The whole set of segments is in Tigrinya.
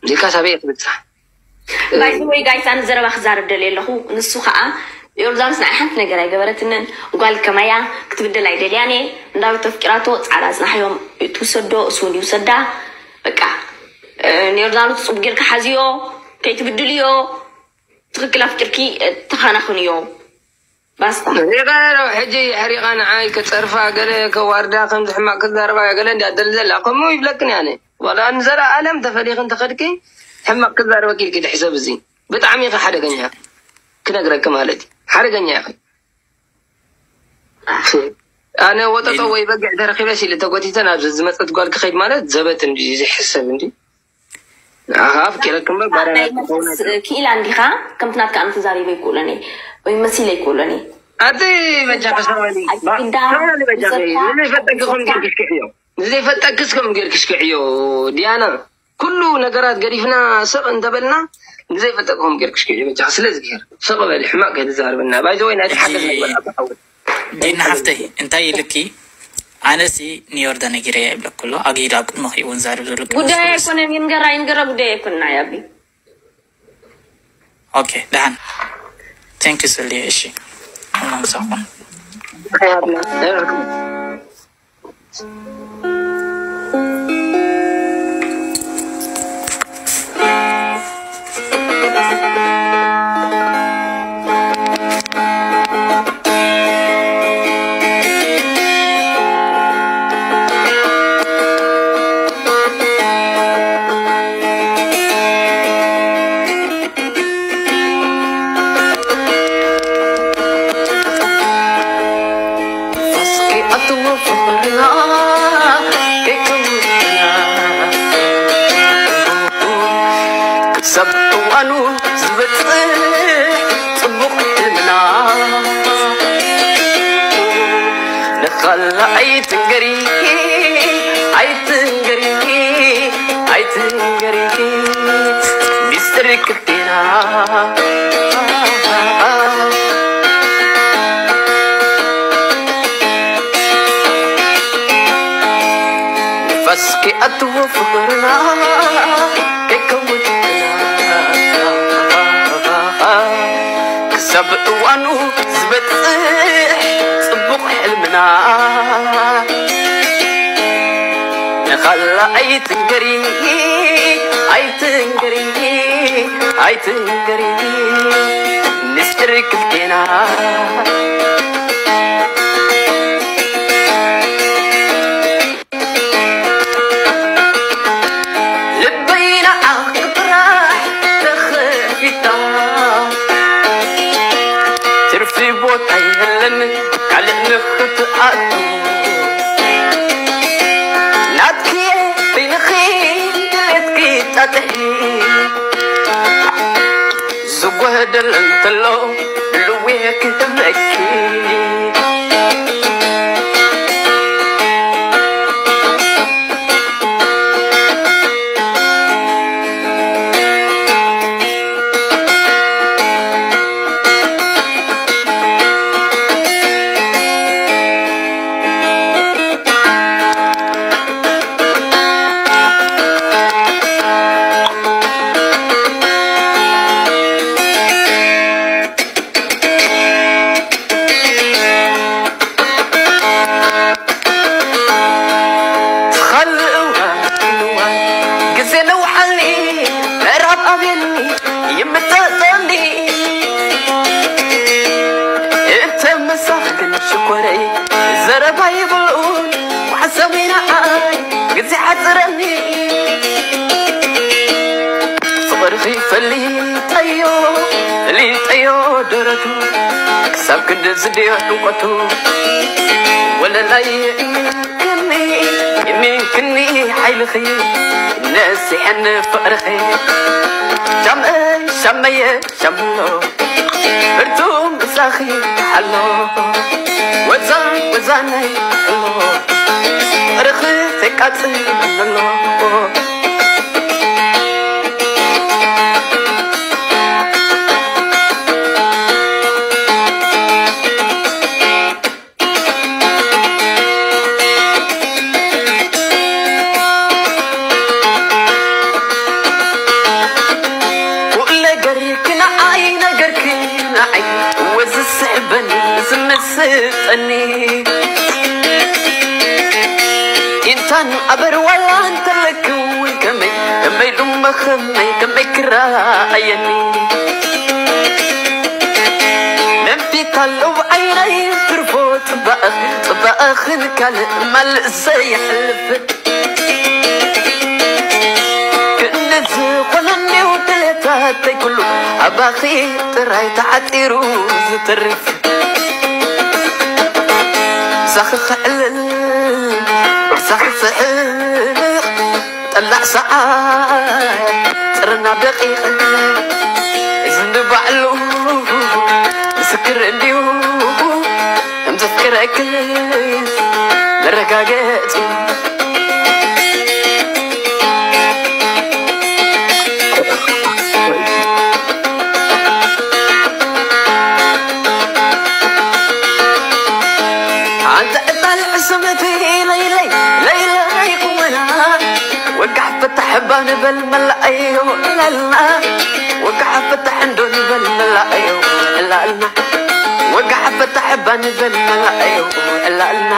ዘይካ ሳበይ እየ ክብጻሕ። ባይዘወይ ጋይስ፣ ኣነ ዘረባ ክዛረብ ደልየ ኣለኹ። ንሱ ከዓ ዮርዳኖስ ንዓይ ሓንቲ ነገር ኣይገበረትንን። ጓል ከማያ ክትብድል ኣይደልያን እየ። እንዳበለት ኣፍቂራቶ፣ ጻዕዳ ኣጽናሕዮም፣ ትውሰዶ፣ እሱ እውን ይውሰዳ። በቃ፣ እ፣ ንዮርዳኖስ ጽቡቅ ጌርካ ሓዝዮ፣ ከይትብድልዮ፣ ትኽክል ኣፍቂርኪ፣ እ፣ ተኻናኽንዮ። ባስታ። ሪቓ ዶ ሕጂ ሕሪቓ ንዓይ ክጸርፋ፣ ገለ ከዋርዳ፣ ከምዚ ሕማቕ ክዛረባ፣ ገለ እንድያ ትደሊ ዘላ። ከምኡ ይብለክን እየ ኣነ። ዋላ ንዘለኣለም ተፈሊኺ እንተኸድኪ፣ ሕማቕ ክዛረበኪ ኢልኪ ድሕሰብ። እዚ ብጣዕሚ ኢኺ ሓደገኛ፣ ክነግረኪ ማለት እዩ። ሓደገኛ ኢኺ። ኣነ ወጠጦ ወይ በጊዕ ተረኺበስ ኢለ ተጎቲተ ናብ ዝመጸት ጓል ክኸይድ ማለት ዘበት እንድዩ፣ ዘይሕሰብ እንድዩ። ንዓኻ ኣፍቂረኪ እምበር ባርያ ናይ ናትኪ ክኸውን መልስ ኣይክእልን። ክኢላ እንዲኻ? ከምቲ ናትካ ኣነ ተዛሪበ ኣይክእሎን እየ። ወይ መሲለ ኣይክእሎን እየ። ኣቲ በጃኺ ሰማኒ። ኣኪዳ፣ ሰማኒ በጃኺ። ንዘይፈጠኪ ከም ጌርኪ ሽክዕዮ። ንዘይፈጠኪስ ከም ጌርኪ ሽክዕዮ። ዲያና፣ ኩሉ ነገራት ገዲፍና ስቕ እንተበልና፣ ንዘይፈጠኪ ከም ጌርኪ ሽክዕዮ። በጃኺ ስለዚ ገይር። ስቕ በሊ፣ ሕማቕ ከይትዛረብና። ባይ ዘ ወይ ናይቲ ሓገዝ ሕጂ መግባት ኣባሓወት። ዲና ሓፍተይ፣ እንታይ ኢልኪ? ኣነሲ ንዮርዳ ነጊረያ ይብለኩ ኣሎ። ኣግሂዳ ኣብ ቅድመኺ እውን ዛርብ ዘሎ ቅድሚ ጉዳይ ዝኹሉ ኣይኮነን። ይንገራ፣ ይንገራ፣ ጉዳይ ኣይኮነን። ኣይ ኣቢ። ኦኬ፣ ደሓን። ቴንክ ዩ ስልየ። እሺ፣ ኣምላኽ ምሳኹም። ክሳብ እዋኑ ዝበፅሕ ፅቡቕ ሕልምና ንኻላ ኣይትንገሪ ኣይትንገሪ ኣይትንገሪ ሚስጥር ክልቴና ንፋስ ከይኣትዎ ፍቕርና ከይከውን ክሳብ እዋኑ ዝበፅሕ ፅቡቕ ሕልምና ንኻላ ኣይትንገሪ ኣይትንገሪ ኣይትንገሪ ሚስጥር ክልቴና ልበይ ንዓኺ ጥራሕ ተኸፊታ ትርፊ ቦታ የለን ካልእ ንኽትኣቱ ናትኪ በይንኺ ድሌትኪ ጣጥሒ ዝጎደል እንተሎ ብልዌ ክህበኪ ዝጠኒ ኢንታን ኣበር ዋላ እንተለክውን ከመይ ከመይ ሉመ ከመይ ከመይ ክረኣየኒ መንፊት ኣለዉ ዓይነይ ትርፎ ጽባእኽ ጽባእኽን ካልእ ማልእ ዘይሕልፍ ክእለት ዝኾነ እንዲው ድሌታተይ ኩሉ ኣባኺ ጥራይ ተዓጢሩ ዝትርፍ ሳኺ ክዕልል ሳኺ ስሕቕ ጠላዕ ሰዓት ጥርና ደቂቕ እዚ ንባዕሉ ምስክር እንዲዩ ከም ዘፍቅረክስ መረጋገጺ ኣንተ ዕጣል ዕስምቲ ለይለይ ለይለይ ቁመና ወጋሕ ፍታሕ እባ ንበል መላእዮ እላልና ወጋሕ ፍታሕ እንዶ ንበል መላእዮ እላልና ወጋሕ ፍታሕ እባ ንበል መላእዮ እላልና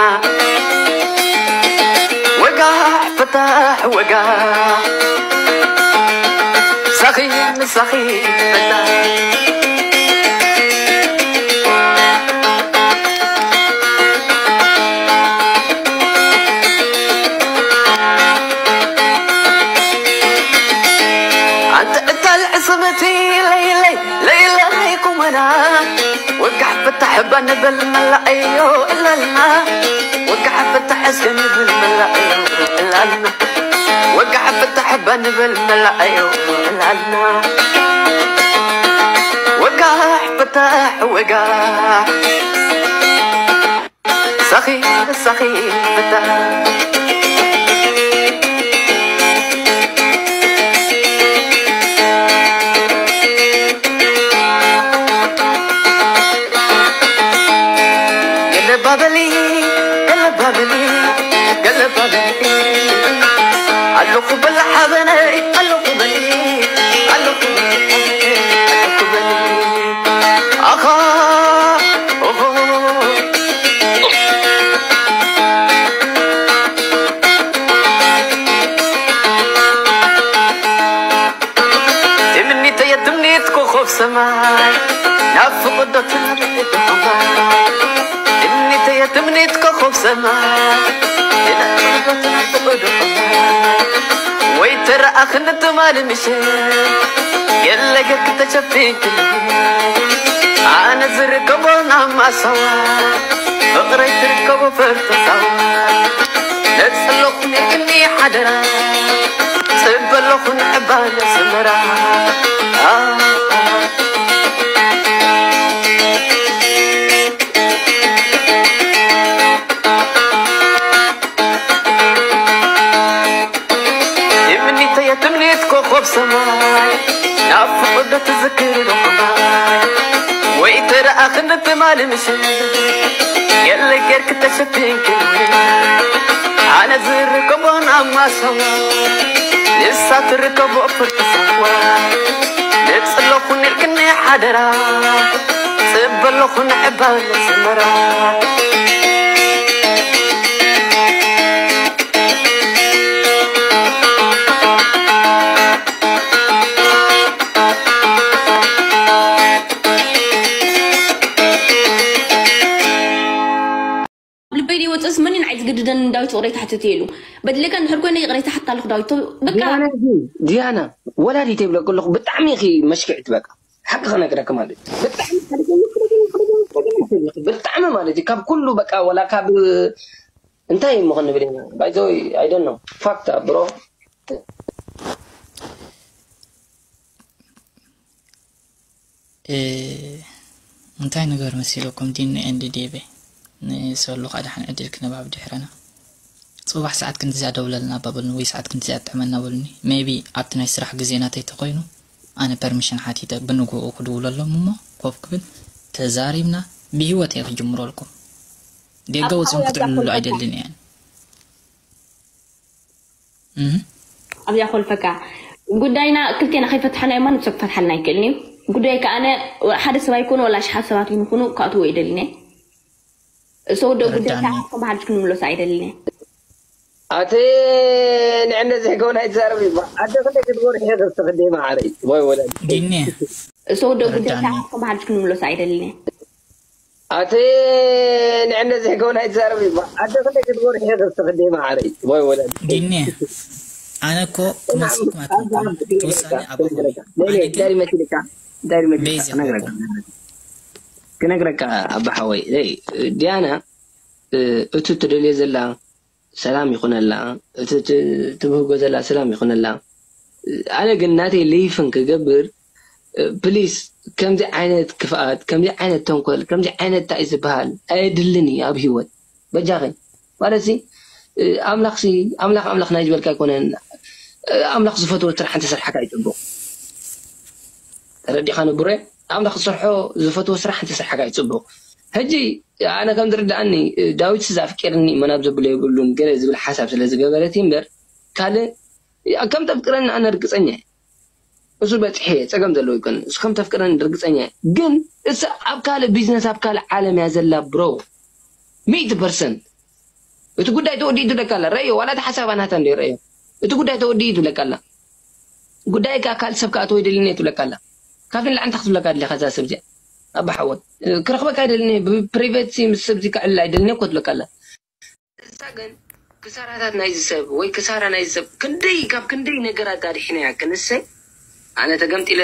ወጋሕ ፍታሕ ወጋሕ ሳኺ ንሳኺ ፍታሕ ኣንተ ዕታል ዕስምቲ ለይለይ ለይለይ ቁመና ወጋሕ ፍታሕ እባ ንበል መላእዮ እላልና ወጋሕ ፍታሕ እስከ ንብል መላእዮ እላልና ወጋሕ ፍታሕ እባ ንበል መላእዮ እላልና ወጋሕ ፍታሕ ወጋሕ ሳኺ ሳኺ ፍታሕ ገለባበሊ ገለባበሊ ገለባበሊ ኣለኹ በላ ሓበነይ ኣለኹ በሊ ኣለኹ በሊ ኣለኹ በሊ ኣኻ ኦሆ ትምኒተየ ትምኒት ኮኾብ ሰማይ ናብ ፍቕዶ ትምኒት ኮኾብ ሰማይ ትምኒተየ ትምኒት ኮኾብ ሰማይ ናብ ፍቕዶ ትምኒት ኮኾብ ሰማይ ወይ ተረኣኽኒ ትማሊ ምሸት የለ ገርክ ተሸፊንክኒ ኣነ ዝርከቦ ናብ ማሳዋ ፍቕረይ ትርከቦ ፈርቶ ሳዋ ነጽለኹ ነግኒ ሓደራ ጽበለኹ ንዕባለ ሰመራ ትምኒተየ ትምኒት ኮኾብ ሰማይ ናብ ፍቕዶ ትዝክር ዶ ከማይ ወይ ተረኣኽኒ ትማሊ ምሸት የለ ጌርክ ተሸፊንክኒ ኣነ ዝርከቦ ናብ ማሳዋ ንሳ ትርከቦ ፍርቂ ሳዋ ንጽለኹ ንልክኒ ሓደራ ጽበለኹ ንዕባለ ሰመራ ልበይ ዘይወፅእስ መን እዩ ንዓይ ዝግድደኒ ዳዊት ፍቕረይ ትሓትት እየ ኢሉ በድለካ እንድሕር ኮይነ ይቕሬታ ሓታ ኣለኹ ዳዊት በቃ ዲያና እዚ ዲያና ወላዲት ይብለክ ኣለኹ ብጣዕሚ ኢኺ መሽክዕቲ በቃ ሓቂ ክነግረክ ማለት እዩ ብጣዕሚ ብጣዕሚ ማለት እዩ ካብ ኩሉ በቃ ወላ ካብ እንታይ እሞ ክንብል ኢና ባይዘወይ I don't know fuck that bro እንታይ ንገር መሲለኩም ዲኒ ኤንድ ዴቬ ንሰሉ ካኣ ደሓን ዕድል ክንባብ ድሕረና ጽባሕ ሰዓት ክንድዚኣ ደውለልና ኣባ በሉኒ ወይ ሰዓት ክንድዚኣ ጥዕመና በሉኒ maybe ኣብቲ ናይ ስራሕ ግዜ ናተይ ተኮይኑ ኣነ permission ሓቲተ ብንግኡ ክድውለሎም እሞ ኮፍ ክብል ተዛሪብና ብሂወት እየ ክጅምረልኩም ደገ ወፅም ክትዕልሉ ኣይደልን እየን ኣብዚኣ ኮልፈካ ጉዳይና ክልቴና ከይፈትሓናዮ ማንም ሰብ ክፈትሓልና ኣይክእልን እዩ ጉዳይ ከኣነ ሓደ ሰብ ኣይኮኑ ወላ ሽሓት ሰባት ይንኩኑ ክኣትዎ ይደልነ እሱ ወደ ጉዳይ ተረዳኒ። ተዓርኩም ሓድሽ ክንምለሱ ኣይደልን እየ። ኣቲ ንዕነ ዘይከውን ኣይትዛረብ ይባ ኣደ ክንደ ክትጎር ይሕግስ ትኽዲ ማዕረይ ወይ ወለ ዲኒ እሱ ወደ ጉዳይ ተረዳኒ። ተዓርኩም ሓድሽ ክንምለሱ ኣይደልን እየ። ኣቲ ንዕነ ዘይከውን ኣይትዛረብ ይባ ኣደ ክንደ ክትጎር ይሕግስ ትኽዲ ማዕረይ ወይ ወለ ዲኒ ኣነ እኮ ክመልሰኩም ኣይኮንኩን። እቲ ውሳኔ ኣባኹም እዩ። ኣነ ግን ዳሪ መሲልካ ዳሪ መሲልካ ቤዝ ክነግረካ ክነግረካ ኣባ ሓወይ ዲያና እቲ ትደልዮ ዘላ ሰላም ይኹነላ፣ እቲ ትብህጎ ዘላ ሰላም ይኹነላ። ኣነ ግን ናተይ ልይፍን ክገብር ፕሊስ ከምዚ ዓይነት ክፍኣት፣ ከምዚ ዓይነት ተንኮል፣ ከምዚ ዓይነት እንታይ ዝበሃል ኣየድልን እዩ ኣብ ህይወት። በጃኺ ማለትሲ ኣምላኽሲ ኣምላኽ ኣምላኽ ናይ ዝበልካ ኣይኮነን። ኣምላኽ ዝፈትዎ ስራሕ እንተሰርሓካ ይፅቡቕ። ተረዲኻ ንቡረ ኣምላኽ ዝሰርሖ ዝፈትዎ ስራሕ እንተሰርሓካ ይፅቡቕ። ሕጂ ኣነ ከም ዝርድኣኒ ዳዊት ስዛ ኣፍቂርኒ መናብ ዘብሎ የብሉን ገለ ዝብል ሓሳብ ስለ ዝገበረት እምበር ካልእ ከም ተፍቅረኒ ኣነ ርግፀኛ እየ። እሱ በፅሒ እየ ፀገም ዘለዎ ይኮን እሱ ከም ተፍቅረኒ ርግፀኛ እየ። ግን እሳ ኣብ ካልእ ቢዝነስ ኣብ ካልእ ዓለም እያ ዘላ ብሮ ሚእቲ ፐርሰንት። እቲ ጉዳይ ተወዲኡ ትብለካ ኣላ ረእዮ ዋላ እቲ ሓሳባ ናታ እንደ ረእዮ እቲ ጉዳይ ተወዲኡ ትብለካ ኣላ። ጉዳይ ከኣ ካልእ ሰብ ከኣ ተወይደልኒ እየ ትብለካ ኣላ። ካብቲ ንላዕሊ እንታይ ክትብለካ ኣድልኻ እዛ ሰብ እዚኣ ኣባ ሓወይ ክረኽበካ ኣይደልን እየ ብፕሪቬትሲ ምስ ሰብ እዚ ከዕልል ኣይደልን እየ እኮ ትብለካ ኣላ። እሳ ግን ክሳራታት ናይዚ ሰብ ወይ ክሳራ ናይዚ ሰብ ክንደይ ካብ ክንደይ ነገራት ኣድሒናያ ክንሰይ ኣነ ተገምጢለ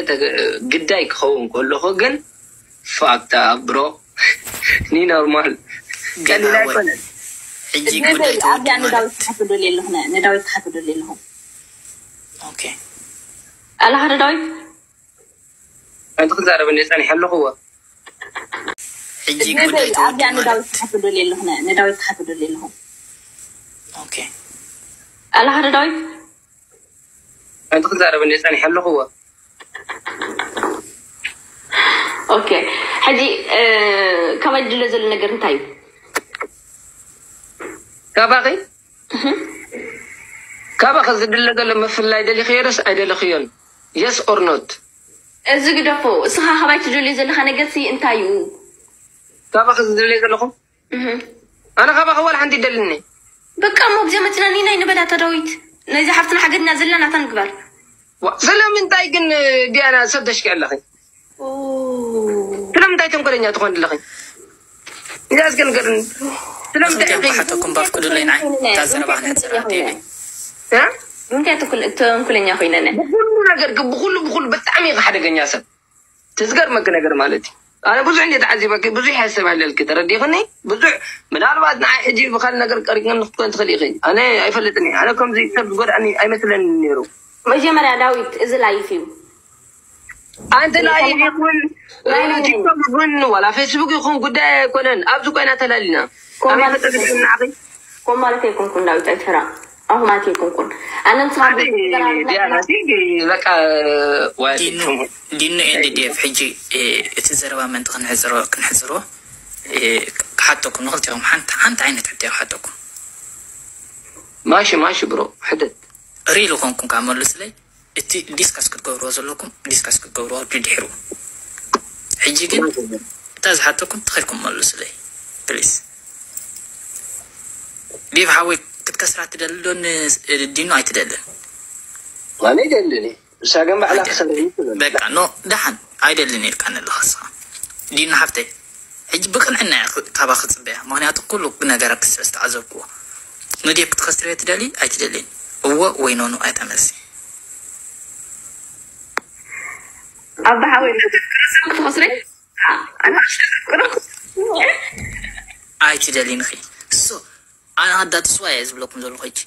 ግዳይ ክኸውን ከለኹ ግን ፋክታ ብሮ ኒ ኖርማል ቀሊል ኣይኮነን። ሕጂ ጉዳይ ተወዲ ማለት ንዳዊት ክሓቶ ደልየ ኣለኹ። ኦኬ ኣላ ሓደ ዳዊት ኣንቲ ክዛረብ እንደ ጸኒሐ ኣለኹዎ። ሕጂ ጉዳይ ተወዲ ማለት ንዳዊት ክሓቶ ደልየ ኣለኹ። ንዳዊት ክሓቶ ደልየ ኣለኹ። ኦኬ ኣላ ሓደ ዳዊት ኣንቲ ክዛረብ እንደ ጸኒሐ ኣለኹዎ። ኦኬ ሕጂ ከመይ ድለ ዘሎ ነገር እንታይ እዩ? ካባኺ ካባኺ ዝድለ ዘሎ ምፍላይ ደሊኽዮ ዶስ ኣይደለኽዮን? የስ ኦር ኖት? እዚ ግደፎ። እስኻ ካባይ ትደልዮ ዘለኻ ነገር ሲ እንታይ እዩ? ካባኺ ዝድለዮ ዘለኹ ኣነ ካባኺ ዋላ ሓንቲ ይደልኒ። በቃ እሞ ብዚኣ መፂና ኒናይ ንበላታ ዳዊት ናይዚ ሓፍትና ሓገድና ዘለና ናታ ንግበር። ስለምንታይ ግን ዲያና ሰብ ተሽኪ ኣለኺ? ስለምንታይ ተንኮለኛ ትኾን ኣለኺ? እዚኣ እስከ ንገርኒ። ስለምንታይ ንኽልቲኦም ኢኺ? ክሓተኩም ዶ ኣፍቅዱለይ ንዓይ? እታ ዘረባ ክነሕፅራ ዲኒ። እ? ብምንታይ ተንኮል-፣ ተንኮለኛ ኮይነ ኣነ? ብኹሉ ነገር ግን ብኹሉ ብኹሉ ብጣዕሚ ኢኺ ሓደገኛ ሰብ። እቲ ዝገርመኪ ነገር ማለት እዩ። ኣነ ብዙሕ እንደ ተዓዚበኪ ብዙሕ ይሓስብ ኣለልኪ ተረዲኽኒ? ብዙሕ ምናልባት ንዓይ ሕጂ ብኻልእ ነገር ቀሪብክኒ ክትኮን ትኽእል ኢኺ። ኣነ ኣይፈልጥን እየ። ኣነ ከምዚ ሰብ ዝጎድኣኒ ኣይመስለንን ነይሩ። መጀመርያ ዳዊት እዚ ላይፍ እዩ። ኣንቲ ላይቭ ይኹን ቲክቶክ ይኹን ዋላ ፌስቡክ ይኹን ጉዳይ ኣይኮነን። ኣብዚ ኮይና ተላሊና ኣበይ ፈጠግና ዓኺ ኮም ማለት ኣይኮንኩን ዳዊት ኣይትፍራ። ኣኹ ማለት ኣይኮንኩን ኣነ ንስኻ ዲያና በቃ ዲኑ ኤንድ ዴቭ ሕጂ እቲ ዘረባ ምእንቲ ክንሕፅሮ ክንሕፅሮ ክሓተኩም ንክልቲኹም ሓንቲ ዓይነት ሕቶ ክሓተኩም። ማሺ ማሺ ብሮ ሕደት ሪል ኾንኩም ካብ መልስለይ እቲ ዲስካስ ክትገብርዎ ዘለኩም ዲስካስ ክትገብርዎ ድድሕሩ። ሕጂ ግን እታ ዝሓተኩም ተኸልኩም መልሱለይ ፕሊስ። ዴቭ ሓወይ ክትከስራ ትደሊ ዶ ንዲኑ ኣይትደልን? ኣነ ይደልን እየ። እሳ ግን ባዕላ ኣይደልን። ክሰሪ ትብል። በቃ ኖ ደሓን ኣይደልን ኢልካ ኣለኻ እስኻ ዲኑ ሓፍተይ። ሕጂ ብቕንዕና እየ ክ-፣ ካባኺ ክጽበያ፣ ምኽንያቱ ኩሉ ነገራት ስለ ዝተዓዘብክዎ። ንዴቭ ክትኸስርዮ ትደልዪ ኣይትደልይን? እወ ወይ ኖኖ ኣይታ መልሲ። ኣባ ሓወይ ክትኸስሪ? ኣነ ኣይትደልይን ኢኺ። ሶ ኣነ ኣዳትስዋ እየ ዝብለኩም ዘለኹ። ሕጂ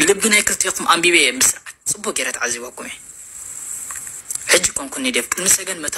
ልቢ ናይ ክልቲኹም ኣንቢበ እየ ብስርዓት ጽቡቕ ገይረ ተዓዚበኩም እየ። ሕጂ ኮንኩኒ ዴቭ ቅድሚ ሰገን መታ